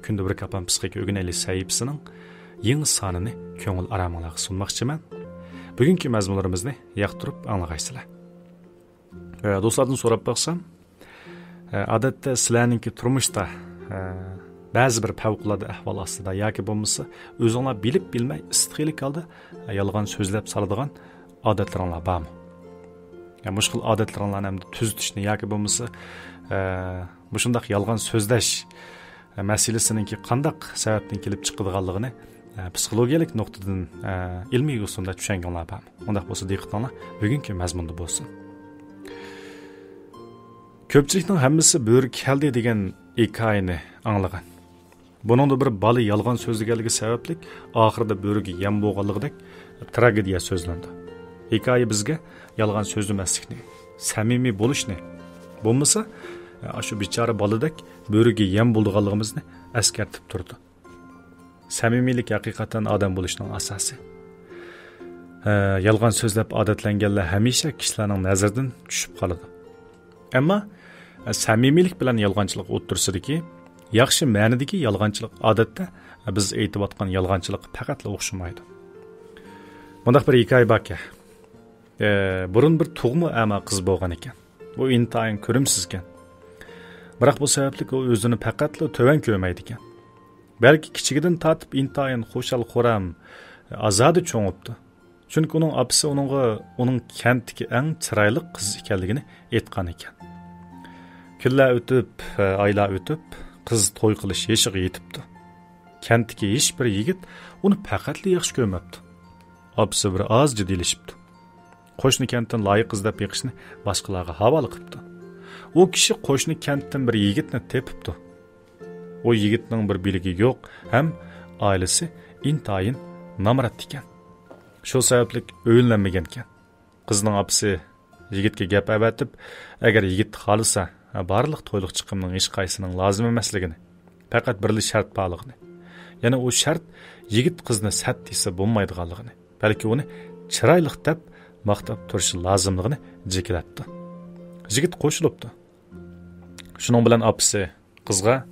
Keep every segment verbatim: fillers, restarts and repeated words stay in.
كۈندە بىر كاپان پىسخىكا ئۆگىنەيلى سەھىپىسىنىڭ يېڭى سانىنى كۆڭۈل ئارامىڭلارغا سۇنماقچىمەن. بۈگۈنكى مەزمۇنلىرىمىزنى ياقتۇرۇپ ئاڭلىغايسىلەر. ئە، دوستلاردىن سوراپ باقسام، ئە، ئادەتتە سىلەرنىڭكى تۇرمۇشتا، ئە، بەزى بىر پەۋقۇلئاددە ئەھۋال ئاستىدا ياكى بولمىسا ئۆزۈڭلار بىلىپ بىلمەي ئىستىخىيلىك ھالدا، ئە، يالغان سۆزلەپ سالىدىغان ئادەتلىرىڭلار بارمۇ؟ يا مۇشۇ خىل ئادەتلىرىڭلارنى ئەمدى تۈزىتىشنى ياكى بولمىسا، ئە، مۇشۇنداق يالغان سۆزلەش، ئە، مەسىلىسىنىڭكى قانداق سەۋەبتىن كېلىپ چىقىدىغانلىقىنى، ئە، پسىخولوگىيەلىك نۇقتىدىن، ئە، ئىلمىي ئۇسۇلدا چۈشەنگۈڭلار بارمۇ؟ ئۇنداق بولسا دىققىتىڭلار بۈگۈنكى مەزمۇندا بولسۇن. كۆپچىلىكنىڭ ھەممىسى بۆرە كەلدى دېگەن ھېكايىنى ئاڭلىغان. بۇنىڭدا بىر بالا يالغان سۆزلىگەنلىكى سەۋەبلىك ئاخىرىدا بۆرىگە يەم بولغانلىقىدەك تراگېدىيە سۆزلىنىدۇ. ھېكايە بىزگە يالغان سۆزلىمەسلىكنى، سەمىمىي بولۇشنى، بولمىسا، ئاشۇ بىچارە بالىدەك بۆرىگە يەم بولىدىغانلىقىمىزنى ئەسكەرتىپ تۇرىدۇ. سەمىمىيلىك ھەقىقەتەن ئادەم بولۇشنىڭ ئاساسى. ھە، يالغان سۆزلەپ ئادەتلەنگەنلەر ھەمىشە كىشىلەرنىڭ نەزىرىدىن چۈشۈپ قالىدۇ. ئەمما، ھە، سەمىمىيلىك بىلەن يالغانچىلىق ئوتتۇرىسىدىكى ياخشى مەنىدىكى يالغانچىلىق ئادەتتە، ھە، بىز ئېيتىۋاتقان يالغانچىلىققا پەقەتلا ئوخشىمايدۇ. مۇنداق بىر ھېكايە باركەن. ئە، بۇرۇن بىر تۇغما ئەما قىز بولغان ئىكەن. ئۇ ئىنتايىن كۆرۈمسىز ئىكەن. بىراق بۇ سەۋەبلىك ئۇ ئۆزىنى پەقەتلا تۆۋەن كۆرمەيدىكەن. بەلكى كىچىكىدىن تارتىپ ئىنتايىن خۇشال-خۇرام، ئازادە چوڭىيىپتۇ. چۈنكى ئۇنىڭ ئاپىسى ئۇنىڭغا ئۇنىڭ كەنتتىكى ئەڭ چىرايلىق قىز ئىكەنلىكىنى ئېيتقان ئىكەن. كۈنلەر ئۆتۈپ، ئايلار ئۆتۈپ، قىز توي قىلىش يېشىغا يېتىپتۇ. كەنتتىكى ھېچبىر يىگىت ئۇنى پەقەتلا ياخشى كۆرمەپتۇ. ئاپىسى بىر ئاز جىددىيلىشىپتۇ. قوشنا كەنتتىن لايىق ئىزدەپ بېقىشنى باشقىلارغا ھاۋالە قىپتۇ. ئۇ كىشى قوشنا كەنتتىن بىر يىگىتنى تېپىپتۇ. ئۇ يىگىتنىڭ بىر بىلىكى يوق ھەم ئائىلىسى ئىنتايىن نامرات ئىكەن. شۇ سەۋەبلىك ئۆيلەنمىگەنىكەن. قىزنىڭ ئاپىسى يىگىتكە گەپ ئەۋەتىپ، ئەگەر يىگىت خالىسا، بارلىق تويلۇق چىقىمنىڭ ھېچقايسىنىڭ لازىم ئەمەسلىكىنى، پەقەت بىرلا شەرت بارلىقىنى، يەنى ئۇ شەرت يىگىت قىزنى سەت دېسە بولمايدىغانلىقىنى، بەلكى ئۇنى چىرايلىق دەپ ماختاپ تۇرۇشى لازىملىقىنى جېكىلەپتۇ. يىگىت قوشۇلۇپتۇ. شۇنىڭ بىلەن ئاپىسى قىزغا،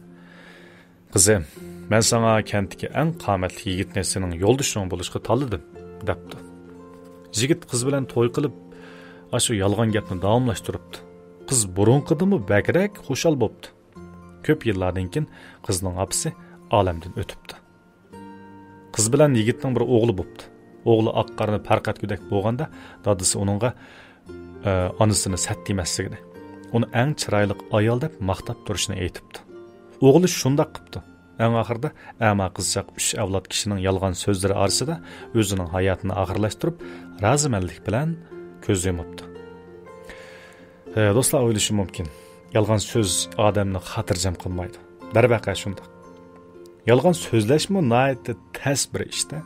«قىزىم، مەن ساڭا كەنتتىكى ئەڭ قامەتلىك يىگىتنى سېنىڭ يولدىشىڭ بولۇشقا تاللىدىم» دەپتۇ. يىگىت قىز بىلەن توي قىلىپ، ئاشۇ يالغان گەپنى داۋاملاشتۇرۇپتۇ. قىز بۇرۇنقىدىنمۇ بەكرەك خۇشال بوپتۇ. كۆپ يىللاردىن كېيىن قىزنىڭ ئاپىسى ئالەمدىن ئۆتۈپتۇ. قىز بىلەن يىگىتنىڭ بىر ئوغلى بوپتۇ. ئوغلى ئاق قارىنى پەرقەتكۈدەك بولغاندا، دادىسى ئۇنىڭغا، ئە، ئانىسىنى سەت دېمەسلىكىنى، ئۇنى ئەڭ چىرايلىق ئايال دەپ ماختاپ تۇرۇشىنى ئېيتىپتۇ. ئوغلى شۇنداق قىپتۇ. ئەڭ ئاخىرىدا ئەما قىزچاق ئۈچ ئەۋلاد كىشىنىڭ يالغان سۆزلىرى ئارىسىدا ئۆزىنىڭ ھاياتىنى ئاخىرلاشتۇرۇپ، رازىمەنلىك بىلەن كۆز يۇمۇپتۇ. ئە، دوستلار ئويلىشى مۇمكىن، يالغان سۆز ئادەمنى خاتىرجەم قىلمايدۇ. دەرۋەقە شۇنداق. يالغان سۆزلەشمۇ ناھايىتى تەس بىر ئىشتا.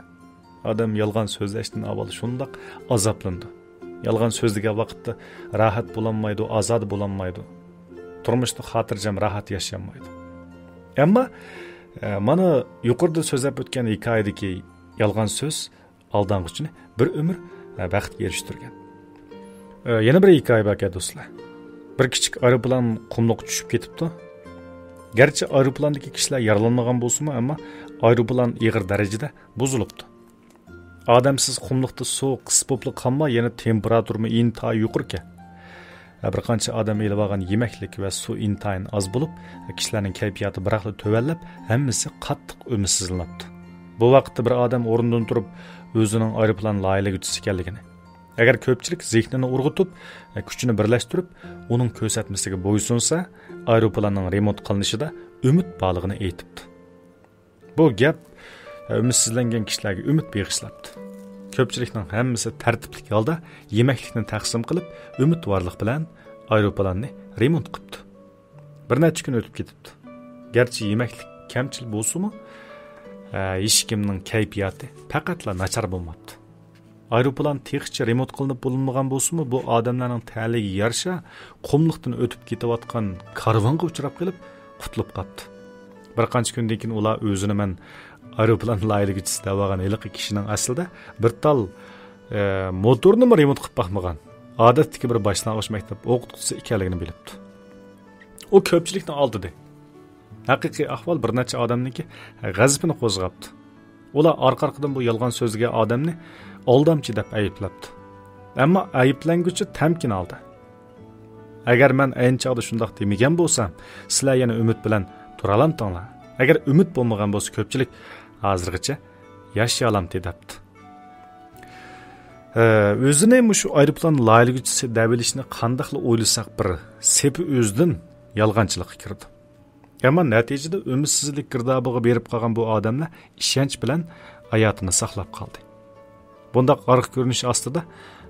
ئادەم يالغان سۆزلەشتىن ئاۋۋال شۇنداق ئازابلىنىدۇ. يالغان سۆزلىگەن ۋاقىتتا راھەت بولالمايدۇ، ئازادە بولالمايدۇ. تۇرمۇشتا خاتىرجەم، راھەت ياشىيالمايدۇ. ئەمما، ئە، مانا يۇقىرىدا سۆزلەپ ئۆتكەن ھېكايىدىكى يالغان سۆز ئالدانغۇچىنى بىر ئۆمۈر، ئە، بەختكە ئېرىشتۈرگەن. ئە، يەنە بىر ھېكايە باركەن، دوستلار. بىر كىچىك ئايروپىلان قۇملۇققا چۈشۈپ كېتىپتۇ. گەرچە ئايروپىلاندىكى كىشىلەر يارىلانمىغان بولسىمۇ، ئەمما ئايروپىلان ئېغىر دەرىجىدە بۇزۇلۇپتۇ. ئادەمسىز قۇملۇقتا سۇ قىس بوپلا قالماي، يەنە تېمپېراتۇرىمۇ ئىنتايىن يۇقىرىكەن. بىر قانچە ئادەم ئېلىۋالغان يېمەكلىك ۋە سۇ ئىنتايىن ئاز بولۇپ، كىشىلەرنىڭ كەيپىياتى بىراقلا تۆۋەنلەپ، ھەممىسى قاتتىق ئۈمىدسىزلىنىپتۇ. بۇ ۋاقىتتا بىر ئادەم ئورنىدىن تۇرۇپ، ئۆزىنىڭ ئايروپىلان لايىھىلىگۈچىسى ئىكەنلىكىنى، ئەگەر كۆپچىلىك زېھنىنى ئۇرغۇتۇپ، كۈچىنى بىرلەشتۈرۈپ، ئۇنىڭ كۆرسەتمىسىگە بويسۇنسا، ئايروپىلاننىڭ رېمونت قىلىنىشىدا ئۈمىد بارلىقىنى ئېيتىپتۇ. بۇ گەپ ئۈمىدسىزلەنگەن كىشىلەرگە ئۈمىد بېغىشلاپتۇ. كۆپچىلىكنىڭ ھەممىسى تەرتىپلىك ھالدا يېمەكلىكنى تەقسىم قىلىپ، ئۈمىدۋارلىق بىلەن ئايروپىلاننى رېمونت قىپتۇ. بىر نەچچە كۈن ئۆتۈپ كېتىپتۇ. گەرچە يېمەكلىك كەمچىل بولسىمۇ، ھە، ھېچكىمنىڭ كەيپىياتى پەقەتلا ناچار بولماپتۇ. ئايروپىلان تېخىچە رېمونت قىلىنىپ بولۇنمىغان بولسىمۇ، بۇ ئادەملەرنىڭ تەلىيىگە يارىشا قۇملۇقتىن ئۆتۈپ كېتىۋاتقان كارۋانغا ئۇچراپ قېلىپ، قۇتۇلۇپ قاپتۇ. بىر قانچە كۈندىن كېيىن ئۇلار ئۆزىنى مەن ئايروپىلان لايىھىلىگۈچىسى دەۋالغان ھېلىقى كىشىنىڭ ئەسلىدە بىر تال، ئە، موتورنىمۇ رېمونت قىلىپ باقمىغان، ئادەتتىكى بىر باشلانغۇچ مەكتەپ ئوقۇتقۇچىسى ئىكەنلىكىنى بىلىپتۇ. ئۇ كۆپچىلىكنى ئالدىدى. ھەقىقىي ئەھۋال بىر نەچچە ئادەمنىڭكى غەزىپىنى قوزغاپتۇ. ئۇلار ئارقا-ئارقىدىن بۇ يالغان سۆزلىگەن ئادەمنى ئالدامچى دەپ ئەيىبلەپتۇ. ئەمما ئەيىبلەنگۈچى تەمكىن ھالدا، «ئەگەر مەن ئەينى چاغدا شۇنداق دېمىگەن بولسام، سىلەر يەنە ئۈمىد بىلەن تۇرالامتىڭلار؟ ئەگەر ئۈمىد بولمىغان بولسا، كۆپچىلىك ھازىرغىچە ياشىيالامتى» دەپتۇ. ئە، ئۆزىنى مۇشۇ ئايروپىلان لايىھىلىگۈچىسى دەۋېلىشنى قانداقلا ئويلىساق، بىر سېپى ئۆزىدىن يالغانچىلىققا كىرىدۇ. ئەمما نەتىجىدە ئۈمىدسىزلىك گىردابىغا بېرىپ قالغان بۇ ئادەملەر ئىشەنچ بىلەن ھاياتىنى ساقلاپ قالدى. بۇنداق ئارقا كۆرۈنۈش ئاستىدا،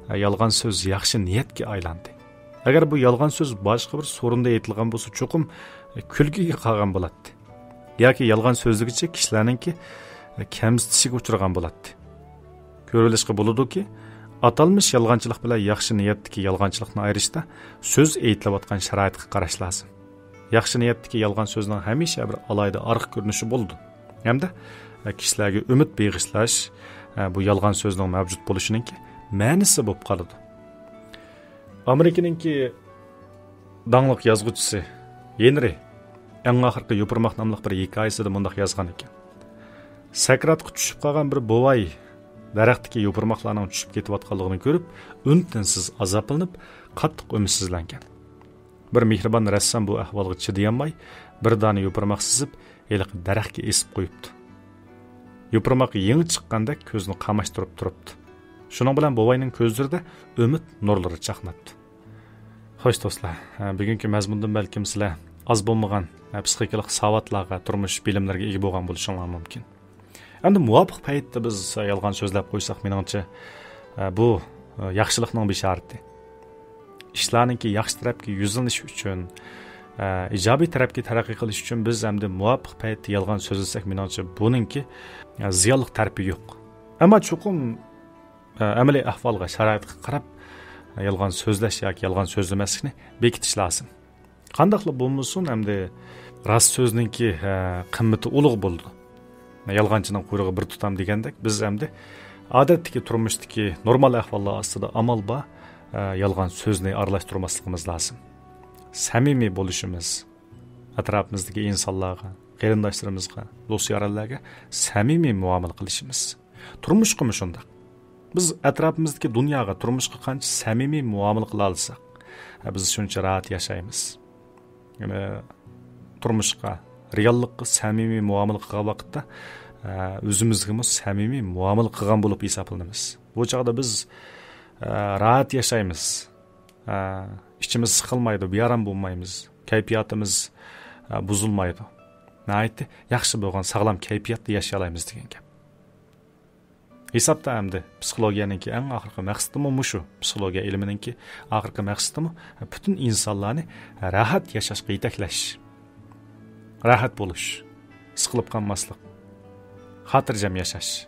ئە، يالغان سۆز ياخشى نىيەتكە ئايلاندى. ئەگەر بۇ يالغان سۆز باشقا بىر سورۇندا ئېيتىلغان بولسا، چوقۇم، ئە، كۈلكىگە قالغان بولاتتى. ياكى يالغان سۆزلىگۈچى كىشىلەرنىڭكى، ئە، كەمسىتىشىگە ئۇچرىغان بولاتتى. كۆرۈۋېلىشقا بولىدۇكى، ئاتالمىش يالغانچىلىق بىلەن ياخشى نىيەتتىكى يالغانچىلىقنى ئايرىشتا سۆز ئېيتىلىۋاتقان شارائىتقا قاراش لازىم. ياخشى نىيەتتىكى يالغان سۆزنىڭ ھەمىشە بىر ئالاھىدە ئارقا كۆرۈنۈشى بولىدۇ. ھەمدە، ئە، كىشىلەرگە ئۈمىد بېغىشلاش، ئە، بۇ يالغان سۆزنىڭ مەۋجۇت بولۇشىنىڭكى مەنىسى بولۇپ قالىدۇ. ئامېرىكىنىڭكى داڭلىق يازغۇچىسى ھېنرى «ئەڭ ئاخىرقى يوپۇرماق» ناملىق بىر ھېكايىسىدە مۇنداق يازغان ئىكەن: «سەكراتقا چۈشۈپ قالغان بىر بوۋاي دەرەختىكى يوپۇرماقلارنىڭ چۈشۈپ كېتىۋاتقانلىقىنى كۆرۈپ، ئۈن-تىنسىز ئازابلىنىپ، قاتتىق ئۈمىدسىزلەنگەن. بىر مېھرىبان رەسسام بۇ ئەھۋالغا چىدىيالماي، بىر دانە يوپۇرماق سىزىپ، ھېلىقى دەرەخكە ئېسىپ قويۇپتۇ. يوپۇرماق يېڭى چىققاندەك كۆزنى قاماشتۇرۇپ تۇرۇپتۇ. شۇنىڭ بىلەن بوۋاينىڭ كۆزلىرىدە ئۈمىد نۇرلىرى چاقناپتۇ.» خوش دوستلار، بۈگۈنكى مەزمۇندىن بەلكىم سىلەر ئاز بولمىغان پسىخىكىلىق ساۋاتلارغا، تۇرمۇش بىلىملىرىگە ئىگە بولغان بولۇشۇڭلار مۇمكىن. ئەمدى مۇۋاپىق پەيتتە بىز يالغان سۆزلەپ قويساق، مېنىڭچە، بۇ ياخشىلىقنىڭ بېشارىتى. ئىشلارنىڭكى ياخشى تەرەپكە يۈزلىنىشى ئۈچۈن، ئىجابىي تەرەپكە تەرەققىي قىلىش ئۈچۈن بىز ئەمدى مۇۋاپىق پەيتتە يالغان سۆزلىسەك، مېنىڭچە بۇنىڭكى زىيانلىق تەرىپى يوق. ئەمما چوقۇم ئەمەلىي ئەھۋالغا، شارائىتقا قاراپ يالغان سۆزلەش ياكى يالغان سۆزلىمەسلىكنى بېكىتىش لازىم. قانداقلا بولمىسۇن، ئەمدى راست سۆزنىڭكى، ھە، قىممىتى ئۇلۇغ بولىدۇ. يالغانچىنىڭ قۇيرۇقى بىر تۇتام دېگەندەك، بىز ئەمدى ئادەتتىكى تۇرمۇشتىكى نورمال ئەھۋاللار ئاستىدا ئامال بار، ھە، يالغان سۆزنى ئارىلاشتۇرماسلىقىمىز لازىم. سەمىمىي بولۇشىمىز، ئەتراپىمىزدىكى ئىنسانلارغا، قېرىنداشلىرىمىزغا، دوست-يارەنلەرگە سەمىمىي مۇئامىلە قىلىشىمىز. تۇرمۇشقىمۇ شۇنداق. بىز ئەتراپىمىزدىكى دۇنياغا، تۇرمۇشقا قانچە سەمىمىي مۇئامىلە قىلالىساق، بىز شۇنچە راھەت ياشايمىز. يەنە تۇرمۇشقا، رېئاللىققا سەمىمىي مۇئامىلە قىلغان ۋاقىتتا، ئۆزىمىزگىمۇ سەمىمىي مۇئامىلە قىلغان بولۇپ ھېسابلىنىمىز. بۇ چاغدا بىز راھەت ياشايمىز. ئىچىمىز سىقىلمايدۇ، بىئارام بولمايمىز. كەيپىياتىمىز بۇزۇلمايدۇ. ناھايىتى ياخشى بولغان، ساغلام كەيپىياتتا ياشىيالايمىز دېگەن گەپ. ھېسابتا ئەمدى پسىخولوگىيەنىڭكى ئەڭ ئاخىرقى مەقسىتىمۇ مۇشۇ. پسىخولوگىيە ئىلمىنىڭكى ئاخىرقى مەقسىتىمۇ پۈتۈن ئىنسانلارنى راھەت ياشاشقا يېتەكلەش. راھەت بولۇش، سىقىلىپ قالماسلىق، خاتىرجەم ياشاش.